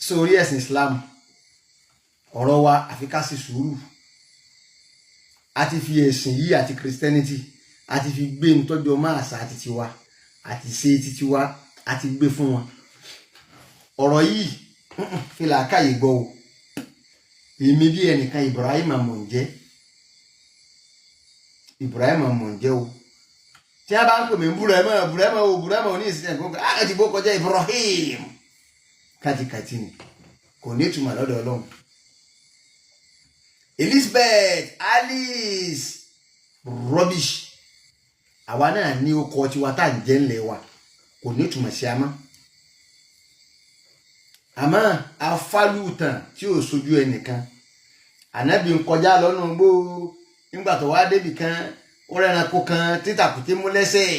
Sórí ẹ̀sìn Islam, ọ̀rọ̀ wa àfi ká sì sùúrù. A ti fi ẹ̀sìn yìí àti Christianity, a ti fi gbé nítọ́jú ọmọ àṣà àti tiwa àti ṣe titi wa, a ti gbé fún wọn. Ọ̀rọ̀ yìí fi làákàyè gbọ́ o. Èmi bí ẹnìkan, Ibrahim mò ń jẹ́, Ibrahim mò ń jẹ́ o. Tí a bá ń pè mí Burema, Burema o, Burema o ní ìsìn ẹ̀kọ́ á ti bó kọjá Ibrahim. Kàtìkàtì ni, kò ní ìtumọ̀ lọ́dọ̀ Ọlọ́run. Elizabeth, Alice, rubbish. Àwa náà ní ọkọ̀ tiwa tá à ń jẹ́ ńlẹ̀ wa, kò ní ìtumọ̀ sí a mọ́. Àmọ́ afálùtàn tí ò sojú ẹnìkan, ànábì ń kọjá lọ́nà gbó. Nígbà tó wá débì kan, ó rẹ́ranko kan títàkùté mú lẹ́sẹ̀.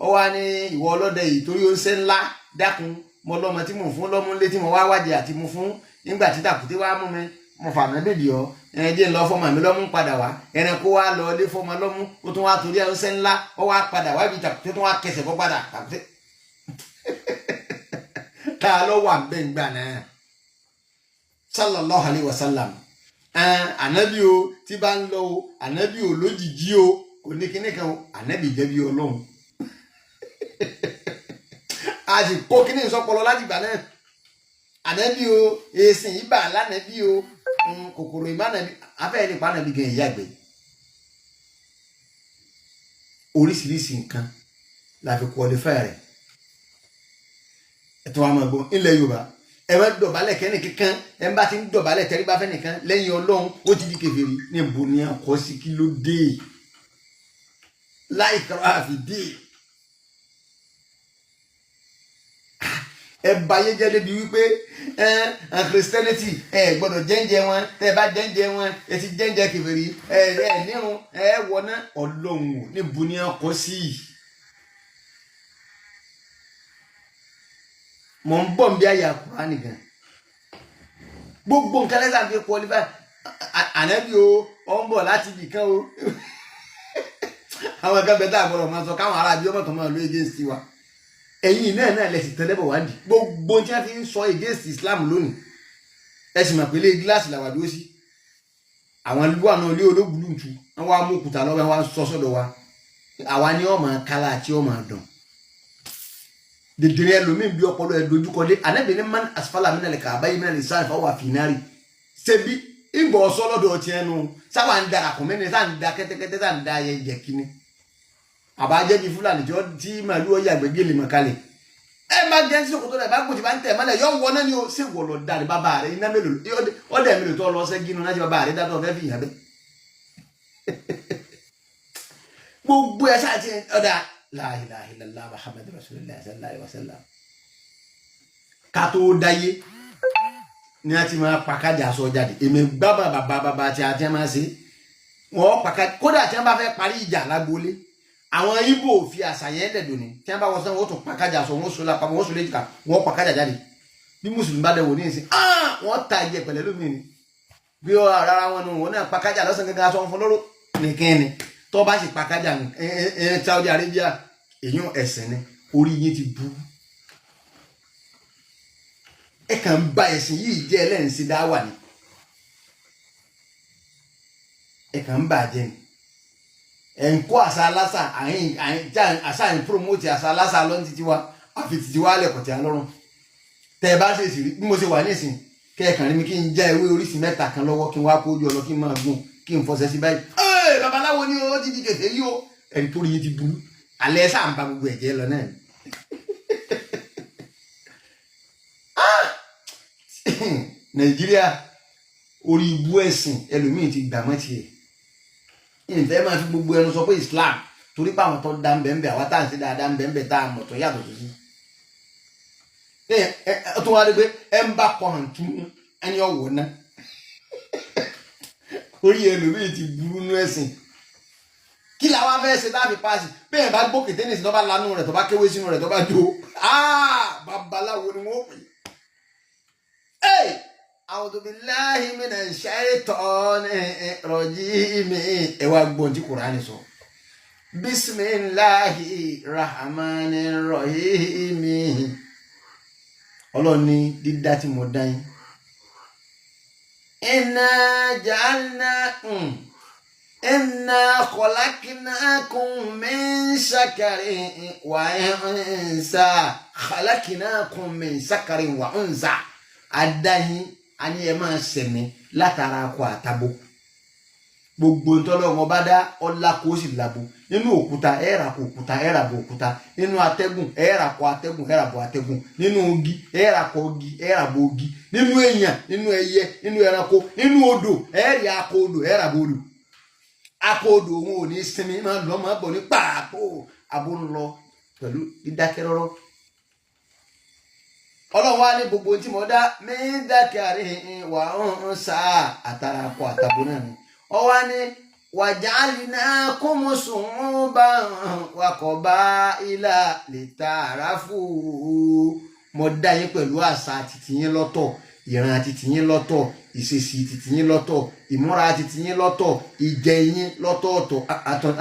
Ó wá ní, "Ìwọ ọlọ́dẹ yìí, torí ó ń ṣe ńlá, dákun, mo lọ́mọ tí mò ń fún lọ́mú létí, mo wá wájẹ àti mu fún. Nígbà títàkùté wá mú mi, mo fà mí bèbí ọ ẹ jẹ́ ń lọ fọmọ mi lọ́mú padà wá." Ẹranko wá lọ ilé fọmọ lọ́mú, ó tún wá torí ẹ ń ṣe ńlá, ó wá padà wá ibi tàkùté, tún wá kẹsẹ̀ bọ́ padà. Tàkùté tá a lọ wà bẹ́ẹ̀ gbà náà, sallallahu alayhi wa sallam. Ànábì o, tí bá ń lọ o, ànábì o lójijì o, kò ní kíní kan o. Ànábì jẹ́ bí Ọlọ́run. A sì kó kíní sọpọlọ láti gbà náà. Ànábì o, èsìn ibà lánàbí o, kòkòrò ìmánàbí afẹ́ nípa ànábì gan ìyàgbẹ́. Oríṣiríṣi nǹkan la fi qualify rẹ̀. Ẹ̀tọ́ wa máa gbọ́ ilẹ̀ Yorùbá, ẹ bá dọ̀bálẹ̀ kẹ́ni kankan, ẹ bá ti ń dọ̀bálẹ̀ tẹríba fẹ́ nìkan lẹ́yìn Ọlọ́run, ó ti di kèfèrí. Níbo ni a kọ́ sí? Kí ló dé? Láì kọ́ra àfi dé. Ẹ bayé jẹ́ débi wípé ẹ Christianity, ẹ gbọ́dọ̀ jẹ́ǹjẹ́ wọn. Tẹ́ ẹ bá jẹ́ǹjẹ́ wọn, ẹ ti jẹ́ǹjẹ́ kèfèrí. Ẹ ẹ nírun, ẹ wọná Ọlọ́run. Níbo ni a kọ́ sí? Mọ̀ ń bọ̀ ń bí àyà Kùránì gan. Gbogbo nǹkan lẹ́sà fi qualify ànábì o. Ọ ń bọ̀ láti ibì kan o. Àwọn kan bẹ tá a gbọ́dọ̀ máa sọ káwọn ará bí ọmọ tó máa lo against wa. Ẹ̀yin náà lẹ́sìn tẹ́lẹ̀bọ̀ wá dì gbogbo tí wọ́n fi ń sọ against Islam lónìí. Ẹ sì mọ̀ pé ilé gíláàsì làwà dúró sí. Àwọn ìlú àná ilé olóògùn tù wọ́n wá mú òkúta lọ́wọ́, wọ́n sọ sọ́dọ̀ wa. Àwa ni ọmọ kálá àti ọmọ dùn dèdèrè. Ẹlòmíín bí ọpọlọ ẹ dojúkọ dé. Ànábì ní man asfala minal ka'bayni minal izari fahuwa finnari. Ṣebí ìgbọ̀ ọ̀sọ́ lọ́dọ̀ tiẹ̀ nu sáwà ń dara kùn mí, sáà ń da kẹ́tẹ́kẹ́tẹ́, sáà ń da ayẹ jẹ kíní. Àbájẹ́ bíi Fúlàní tí màálù ọ̀yà gbẹ́gẹ́lì mọ̀ kalẹ̀. Ẹ má gẹ́ sí òkúta rẹ̀ bá gùn tí bá ń tẹ̀ mọ́lẹ̀ yọ wọ náà ni ó ṣe wọ̀ lọ dàrí bàbá rẹ̀. Iná mélòó ọdẹ mélòó tó lọ sẹ́gínú láti bàbá rẹ̀ dátọ̀ fẹ́ fi hàn bẹ́ẹ̀. Gbogbo ẹ sáà ti ọ̀dà la ilaha illallah Muhammadu rasulillah sallallahu alaihi wasallam. Ká tó dáyé ní a ti máa pàkájà sọ jáde. Èmi gbábà bàbá bàbá tí a ti máa ṣe wọ́n pàkájà. Kódà tí wọ́n bá fẹ́ parí ìjà lágboolé, àwọn Ìgbò fi àṣà yẹn lẹ̀dọ̀ ni. Tí wọ́n bá wọ sọ́wọ́n, wọ́n tún pàkájà sọ, wọ́n so lápá, wọ́n so léjìká, wọ́n pàkájà jáde. Bí mùsùlùmí bá dẹ̀ wò ní ìsìn, wọ́n ta ẹ̀jẹ̀ pẹ̀lẹ́ lómi ni bí ó rárá wọn nù. Wọn náà pàkájà lọ́sàn gangan aṣọ fún lóró nìkan ni. Tó bá sì pàkájà ẹ Saudi Arabia, èyàn ẹ̀sìn ni. Orí yín ti bú. Ẹ kàn ń ba ẹ̀sìn yìí jẹ́. Ẹlẹ́ǹsìn dá wà ní ẹ kàn ń bà jẹ́ ni. Ẹ̀ ń kó àṣà aláṣà, àṣà ń promote àṣà aláṣà lọ́n títí wa, àfi títí wa lẹ̀kọ̀ tí a lọ́rùn. Tẹ́ ẹ bá ṣe sì rí bí mo ṣe wà nísìn, kẹ́ ẹ kàn rí mi kí n já ewé oríṣi mẹ́ta kan lọ́wọ́, kí n wá kó ojú ọ lọ, kí n máa gún, kí n fọṣẹ sí báyìí, ẹ babaláwo ni ó ti di kẹfẹ yìí o. Ẹni tó rí yín ti burú. Alẹ́ sáà ń ba gbogbo ẹ̀jẹ̀ lọ náà. Nàìjíríà, orí ibú ẹ̀sìn ẹlòmíì ti gbà mọ́ tiẹ̀. Ìfẹ́ máa fi gbogbo ẹnu sọ pé Islam, torí pé àwọn tó dá ń bẹ̀ ń bẹ̀, àwa tá à ń ṣe dáadáa ń bẹ̀ ń bẹ̀, tá a mọ̀ tó yàtọ̀ sí. Ẹ ẹ tó wá rí pé ẹ ń bá kọ hàn tún ẹni ọ̀wọ̀ náà. Orí ẹlòmíì ti burú nú ẹ̀sìn. Kí la wá fẹ́ ṣe láti paasi? Bẹ́ẹ̀ bá gbókè tẹ́nìsì, tó bá lanú rẹ̀, tó bá kéwé sínú rẹ̀, tó bá jó, babaláwo ni wọ́n pè é. A'udhu billahi minash shaitani rajim. Ẹ wá gbọ́n tí Kùránì sọ. Bismillahi rahmani rahim. Ọlọ́run ní dídá tí mo dá yín. Inna ja'alna inna khalaqnakum min zakarin wa unsa, khalaqnakum min zakarin wa unsa. Adáyín a ní ẹ máa sẹ̀mí látara akọ àtabo. Gbogbo ntọ́lọ́wọ́n bá dá ọlá kó sì labo. Nínú òkúta, ẹ̀rà kó òkúta, ẹ̀rà bò òkúta. Nínú atẹ́gùn, ẹ̀rà kó atẹ́gùn, ẹ̀rà bò atẹ́gùn. Nínú igi, ẹ̀rà kó igi, ẹ̀rà bò igi. Nínú èèyàn, nínú ẹyẹ, nínú ẹranko, nínú odò, ẹ̀rì akọ odò, ẹ̀rà bò odò. Akọ odò òun ò ní sinmi, máa lọ máa bọ̀ ní pààpọ̀, abo ń lọ pẹ̀lú dídákẹ́ rọ́rọ́. Ọlọ́run wá ní gbogbo tí mo dá mí dákẹ́rì wà ń sá àtàrà akọ àtàbò náà ni. Ọ wá ní waja'alnakum shu'uban wa qaba'ila lita'arafu. Mo dá yín pẹ̀lú àṣà tìtìyín lọ́tọ̀, ìran tìtìyín lọ́tọ̀, ìṣesí tìtìyín lọ́tọ̀, ìmúra tìtìyín lọ́tọ̀, ìjẹ yín lọ́tọ̀ọ̀tọ̀. Àtọ̀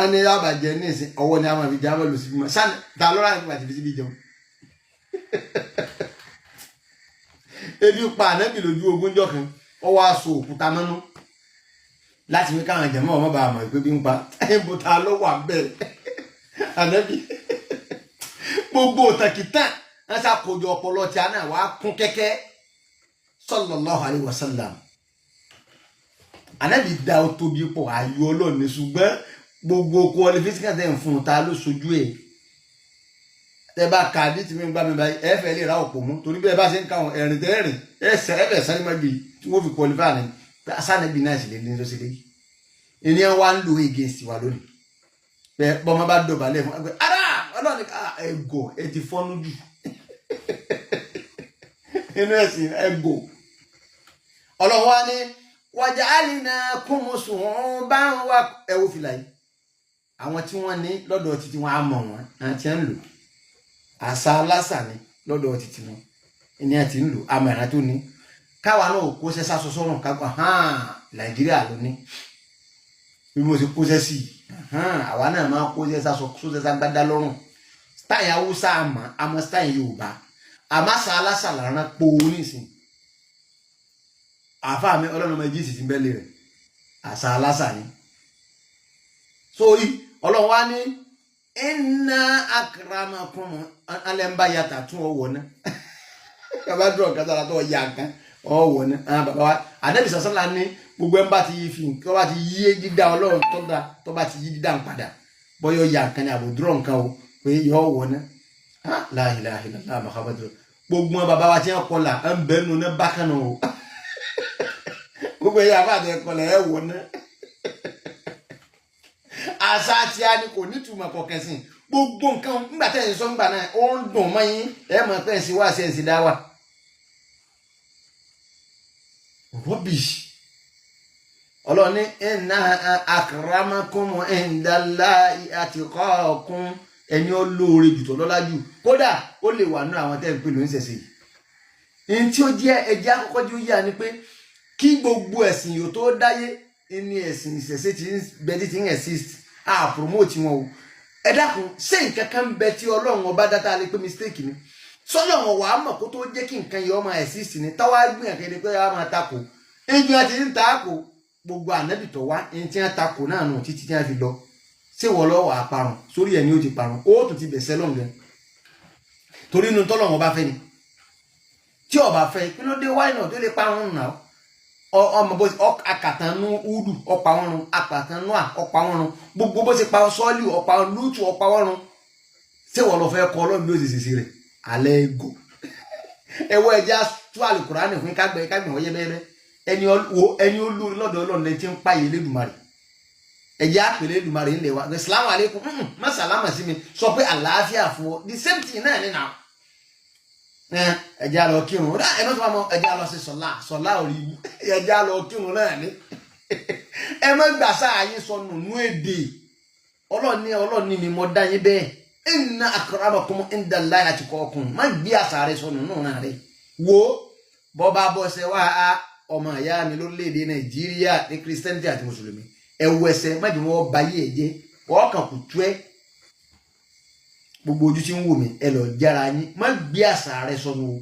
a ní àbàjẹ́ ní ìsìn, ọwọ́ ni a máa fi jẹ́ àmọ́ lò síbi mọ́ sáà ta lọ́ra nígbà tí fi síbi jẹun. Ebi pa ànábì lójú ogun jọ kan, ó wá so òkúta mọ́nú láti fi káwọn jẹ̀mọ́ ọmọ bá mọ̀ pé bí ń pa ẹ̀bùn. Ta ló wà bẹ́ẹ̀? Ànábì gbogbo òtàkìtàn ń ṣàkójọ ọpọlọ tí a náà wàá kún kẹ́kẹ́, sallallahu alaihi wasallam. Ànábì dá ó tóbi pọ̀, ayọ̀ Ọlọ́run ní, ṣùgbọ́n gbogbo qualification tẹ̀ ń fún un, ta ló sojú ẹ̀? Tẹ bá ka ní tìmí gbá mi báyìí, ẹ fẹ́ lè ra òpó mú, torí bí ẹ bá ṣe ń ka àwọn ẹ̀rìn tẹ́rìn ẹsẹ̀ ẹ bẹ̀ sáré má gbé tí wọ́n fi qualify ní sànẹ́bí náà sì lè ní lọ́sẹ̀ lẹ́yìn. Ènìyàn wa ń lo against wa lónìí. Bẹ́ẹ̀ bọ́mọ bá dọ̀bálẹ̀ fún ẹgbẹ́ ara Ọlọ́run ní ká ẹgọ̀ ẹ ti fọ́nú jù inú ẹ̀sìn ẹgọ̀. Ọlọ́run wa ní waja'alnakum shu'uban wà. Ẹ wo fìlà yìí, àwọn tí wọ́n ní lọ́dọ̀ títí wọn á mọ̀ wọ́n, àwọn tí wọ́n ń lò àṣà aláṣà ni lọ́dọ̀ títí wọn ní àti ń lò àmọ́ ìran tó ní káwa náà kó sẹ́sà sọ sọ́run kápá hàn Nàìjíríà ló ní. Bí mo ṣe kó sẹ́sì, àwa náà máa kó sẹ́sà sọ sẹ́sà gbádá lọ́rùn. Style Haúsá àmọ́ àmọ́ style Yorùbá, àmọ́ àṣà aláṣà làrán pòó nísìn. Àáfàá mi, Ọlọ́run ọmọ jíìsì ti ń bẹ́lẹ̀ rẹ̀, àṣà aláṣà ni. Sórí Ọlọ́run wá ní inna akramakum alẹ́ ń bá yàtà tún ọwọ́ náà. Bàbá dúró nǹkan sára tó ya nǹkan ọwọ́ náà. Àwọn bàbá wa, ànábì sàṣálà ní gbogbo ẹ̀ ń bá ti fi nǹkan bá ti yí dídá Ọlọ́run tó dá, tó bá ti yí dídá ń padà, bọ́yọ̀ ya nǹkan ni àbò dúró nǹkan o, pé yọ ọwọ́ náà. La ilaha illallah Muhammadu. Gbogbo wọn bàbá wa tí wọn kọlà ń bẹ nù ní bákan náà o. Gbogbo ẹ̀yà àbá àti ẹ̀kọlà ẹ̀ wọ̀ náà. Àṣà tí a ní kò nítumọ̀ kọ̀kẹ́sìn. Gbogbo nǹkan ńgbà tẹ̀ ń sọ ńgbà náà, ó ń dùn mọ́ yín, ẹ̀ mọ̀ pé ẹ̀ sì wá sí ẹ̀ sì dá wà. Rubbish. Ọlọ́run ní inna akramakum indallahi atqakum. Ẹni ó lóore jù, tó lọ́lá jù, kódà ó lè wà nínú àwọn tẹ́ ń pè ló ń ṣẹ̀ṣẹ̀ yìí. Ní tí ó jẹ́ ẹjẹ́ àkọ́kọ́ tí ó yà ni pé kí gbogbo ẹ̀sìn yòó tó dáyé ní ẹ̀sìn ìṣẹ̀ṣe tí ń bẹ, tí ń exist. A promote wọn o. Ẹ dákun, ṣé nǹkan kan bẹ tí Ọlọ́run ọba dátà lè pé mistake ni? Sọlọ́run wàá mọ̀ kó tó jẹ́ kí nǹkan yìí ọmọ exist ni, táwa gbìyànjú kéde pé a máa takò ìjọ àti ń takò. Gbogbo ànábì tó wá ní tí wọ́n takò náà nù títí tí wọ́n fi lọ. Ṣé wọ́n lọ́wọ́ àparùn sórí ẹ̀ ni ó ti parun, ó tún ti bẹ̀sẹ̀ lọ́ngẹ̀ torí inú tọ́lọ́run ọba fẹ́ ni. Tí ọba fẹ́, kí ló dé? Wáyé náà tó lè parun nà ọmọ bó akàtànú údù ọ̀pá wọn run, akàtànú à ọ̀pá wọn run, gbogbo bó ṣe pa sọ́ọ̀lù ọ̀pá wọn, lútù ọ̀pá wọn run. Ṣé wọ́n lọ fẹ́ kọ́ Ọlọ́run bí ó ṣe ṣe rẹ̀ alẹ́ ego? Ẹwọ́ ẹja tú àlùkùránì fún kágbẹ́ kágbẹ́ wọ́n yẹ bẹ́ẹ̀. Ẹni wo ẹni olórí lọ́dọ̀ Ọlọ́run lẹ́ni tí ń pààyè Elédùmarè. Ẹjẹ́ àpèlé Elédùmarè ńlẹ̀ wa. Salamu aleykum, má sàlámà sí mi, sọ pé àlàáfíà fún ọ. The same thing náà ní nà. Ẹjẹ́ àlọ́ kírun ẹ má tó bá mọ, ẹjẹ́ àlọ́ sí sọ̀lá sọ̀lá òrí ibú, ẹjẹ́ àlọ́ kírun náà ní. Ẹ má gbà sáà yín sọnù nú èdè. Ọlọ́ọ̀ni, Ọlọ́ọ̀ni mi mọ dá yín bẹ́ẹ̀. Inna akramakum indallahi atqakum. Má gbé àṣà rẹ sọnù nù náà rẹ. Wo bọ́ba bọ́sẹ̀ wá, ọmọ ìyá mi lórílẹ̀‐èdè Nàìjíríà ní Christianity àti Mùsùlùmí, ẹ wọ ẹsẹ̀ má jẹ́ wọ́n ba yé ẹ jẹ́, wọ́n kàn kù tú ẹ. Gbogbo ojú tí ń wò mí, ẹ lọ jára yín, má gbé àṣà rẹ sọnù o.